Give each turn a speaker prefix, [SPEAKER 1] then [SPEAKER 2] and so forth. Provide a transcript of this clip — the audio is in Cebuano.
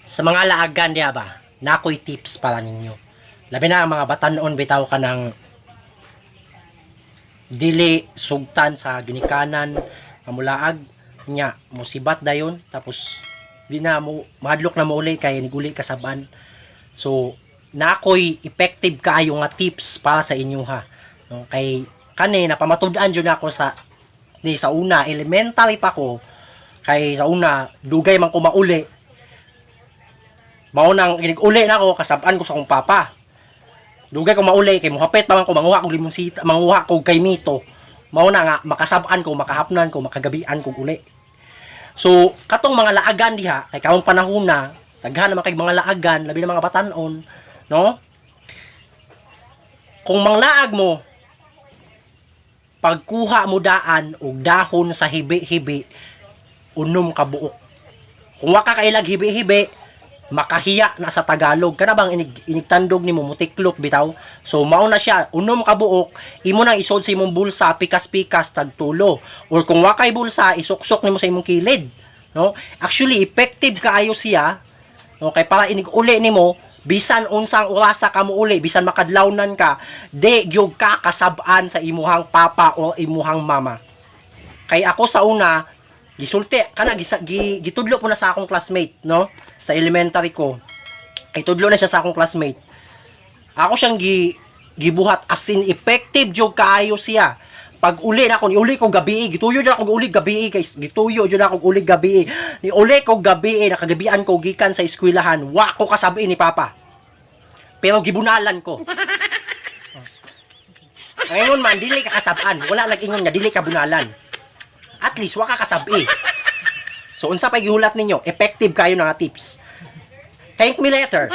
[SPEAKER 1] Sa mga laagan diya ba, nakoy tips para ninyo. Labi na ang mga batanon bitaw ka ng dili sugtan sa ginikanan nga mulaag nya musibat dayon, tapos di na mo mahadlok na mo uli kay niguli kasaban. So nakoy effective kaayo nga tips para sa inyo ha, no? Kay kani napamatud-an jud ako sa ni sa una, elementary pa ko, kay sa una dugay man ko mauli. Mao nang inig-uli na ako, kasab-an ko sa akong papa. Dugay ko mauli kay muhapit pa man ko manguha og limonsita, manguha ko kay mito. Mao na nga makasab-an ko, makahapnan ko, makagabian ko uli. So katong mga laagan diha kay karong panahon na daghan naman kay mga laagan, labi na mga batan-on, no? Kung manglaag mo, pagkuha mo daan og dahon sa hibi-hibi, unom ka buok. Kung wa ka kailag hibi-hibi, makahiya na sa Tagalog. Kana bang inig, inigtandog nimo mutiklop bitaw? So mao na siya, unom ka buok, imo nang isod sa imong bulsa, pikas-pikas tagtulo. Or kung wa kay bulsa, isuksok nimo sa imong kilid. No? Actually, effective kaayo siya. No, kay para inig uli nimo, bisan unsang orasa ka mo uli, bisan makadlawnan ka, di gyud ka kasab-an sa imuhang papa o imuhang mama. Kay ako sa una, gisulti kana gitudlo po na sa akong classmate, no? Sa elementary ko. Itudlo na siya sa akong classmate. Ako siyang gibuhat, as in effective jud kaayo siya. Pag uli na ako, ni uli ko gabi, gituyo jud ako uli gabi, guys. Gituyo jud ako uli gabi. Ni uli ko gabi, nakagabian ko gikan sa eskwelahan, wa ko kasabi ni papa. Pero gibunalan ko. Ngayon man, dili ka kasab-an. Wala nag-ingon nga dili ka bunalan. At least, wa ka kasabi. So, unsa pa gihulat ninyo? Effective kayo na nga tips. Thank me later.